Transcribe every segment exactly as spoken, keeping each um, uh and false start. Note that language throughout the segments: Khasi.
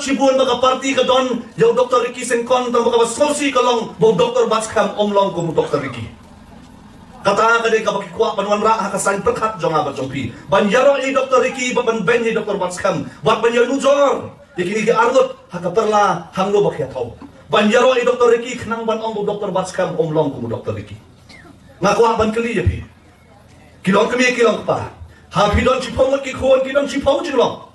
shibun ba ka party ka don ïa u Doctor Ricky Syngkon, tang ba kaba sngewsih ka long ba u Doctor Batskhem um long kum u Doctor Ricky. Kata ka dei kaba ki kwah ban wanrah ha ka saiñ pyrkhat jong nga bad jong phi, ban ïaroh ïa u Doctor Ricky bad ban beiñ ïa u Doctor Batskhem, bad ban ïanujor ïa kine ki arngut ha ka pyrla hangno ba ki ïathaw. Ban ïaroh ïa u Doctor Ricky khnang ban ong ba u Doctor Batskhem um long kum u Doctor Ricky. Nga kwah ban kylli ïa phi, ki long kmie ki long kpa, ha phi don shiphew ngut ki khun, ki don shiphew jinglong.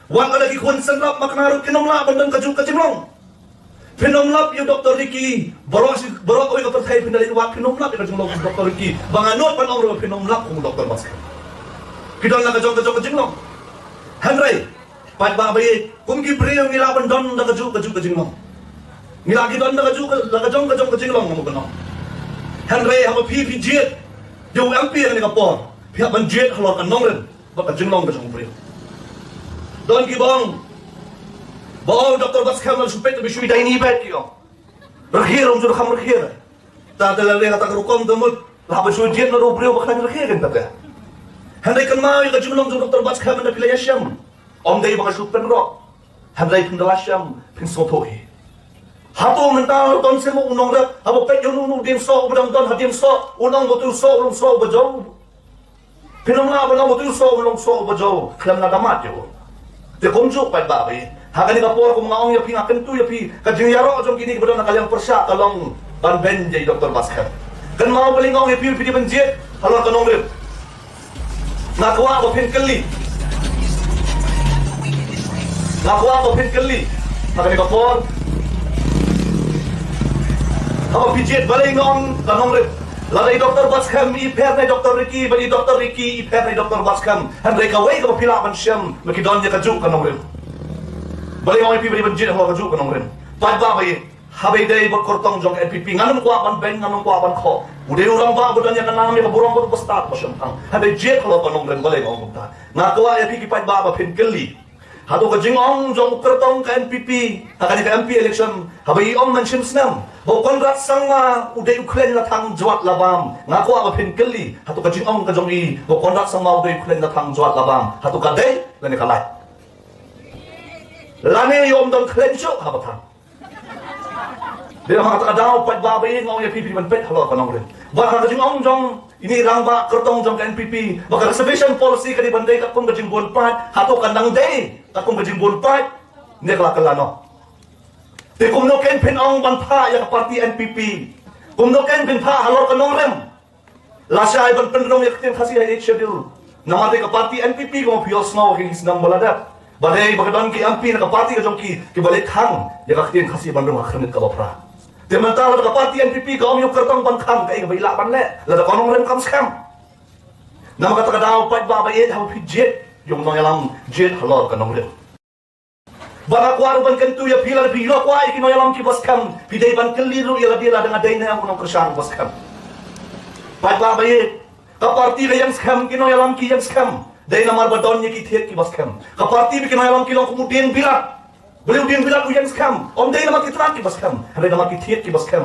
Wat lada ki khun synrap makna ruh kin ym lah ban don kajuh ka jinglong. Phin ym lap ïa u Doctor Ricky, baroh shi, baroh kawei ka pyrthei phin da leit wad, phin ym lap ïa ka jinglong u Doctor Ricky. Ba nga nud ban ong ruh phin ym lap kum u Doctor Batskhem. Ki don la ka jong ka jong ka jinglong. Hynrei paidbah ba ïeit, kum ki briew ngi lah ban don da kajuh kajuh ka jinglong. Ngi lah ki don da kajuh ka, da ka jong ka jong ka jinglong, nga mut ban ong. Hynrei haba phi, phi jied ïa u M P ha kane ka por, phi hap ban jied halor ka nongrim bad ka jinglong ka jong u briew. Don kiba ong ba u Doctor Batskhem la shu peit, la shu ïa dei ni bad ki ong, rkhie ruh um ju kham rkhie. Ta te la leh kata ka rukom te mut la haba shu jied na u briew ba khlaiñ rkhie kan ta te. Hynrei kynmaw ïa ka jinglong jong u Doctor Batskhem, hynrei phi la ïashem. Ym dei ba nga shu pynrok, hynrei phin da la shem phin sngewthuh hi. Hato mynta don seh mo u nongrep, haba peit ïa uno uno u dieng soh uba dang don ha dieng soh, un ong ba uto u soh u long soh uba jew? Phin ym lah ban ong ba uto u soh u long soh uba jew khlem la da mad ïa u. Te kumjuh paidbah ba ïeit, ha kane ka por kum nga ong ïa phi, nga kyntu ïa phi, ka jingïaroh jong kine kiba don ha ka liang pyrshah ka long ban beiñ ïa u Doctor Batskhem. Kynmaw, balei nga ong ïa phi, phi dei ban jied halor ka nongrim. Nga kwah ba phin kylli. Nga kwah ba phin kylli ha kane ka por. Haba phi jied, balei nga ong ka nongrim? Lada i Doctor Batskhem i pher na i Doctor Ricky, bad i Doctor Ricky i pher na i Doctor Batskhem, hynrei kawei kaba phi lah ban shem, ma ki don ïa kajuh ka nongrim. Balei nga ong ïa phi ba dei ban jied halor kajuh ka nongrim? Paidbah ba ïeit, haba ïadei bad kyrtong jong ka N P P, ngan ym kwah ban beiñ, ngan ym kwah ban khoh. U dei u rangbah ba don ïa ka nam, ïa ka burom bad u bastad ba shemphang. Hynrei jied halor ka nongrim, balei nga ong kumta? Nga kwah ïa phi ki paidbah ba phin kylli. Hato ka jingong jong u kyrtong ka N P P ha kane ka M P election, haba i ong mynshem snem ba u Conrad Sangma u dei u khleiñ la thang jwat la bam, nga kwah ba phin kylli, hato ka jingong ka jong i ba u Conrad Sangma u dei u khleiñ la thang jwat la bam, hato ka dei lane ka lait? Lane i ym don khleiñ shuh haba thang? Dei namar kata ka daw, paidbah ba ïeit, nga ong ïa phi, phi ban peit halor ka nongrim. Bad ha ka jingong jong ine i rangbah kyrtong jong ka N P P ba ka reservation policy ka dei ban dei katkum ka jingbun paid, hato kan dang dei katkum ka jingbun paid ne ka la kylla noh? Te kumno kein phin ong ban phah ïa ka party N P P? Kumno kein phin phah halor ka nongrim? Lashai ban pynrung ïa ka ktien Khasi ha Eighth Schedule, namar dei ka party N P P, kumba phi ïohsngew ha ki snem ba la dep, ba dei ba ka don ki M P na ka party ka jong ki kiba leit khang ïa ka ktien Khasi ban rung ha khyrnit kaba phra. Te mynta lada ka party N P P ka ong ïa u kyrtong ban khang, kaei kaba i lah ban leh lada ka nongrim kam skhem? Namar kata ka daw, paidbah ba ïeit, haba phi jied ïa u nongïalam, jied halor ka nongrim. Bad nga kwah ruh ban kyntu ïa phi, lada phi ïoh kwah ïa ki nongïalam kiba skhem, phi dei ban kylli ruh ïa lade lada nga dei ne em u nongkyrshan uba skhem. Paidbah ba ïeit, ka party ka ïeng skhem, ki nongïalam ki ïeng skhem, dei namar ba don ïa ki thied kiba skhem. Ka party bad ki nongïalam ki long kum u dieng bilat. Balei u dieng bilat u ïeng skhem? Ym dei namar ki tnat kiba skhem, hynrei namar ki thied kiba skhem.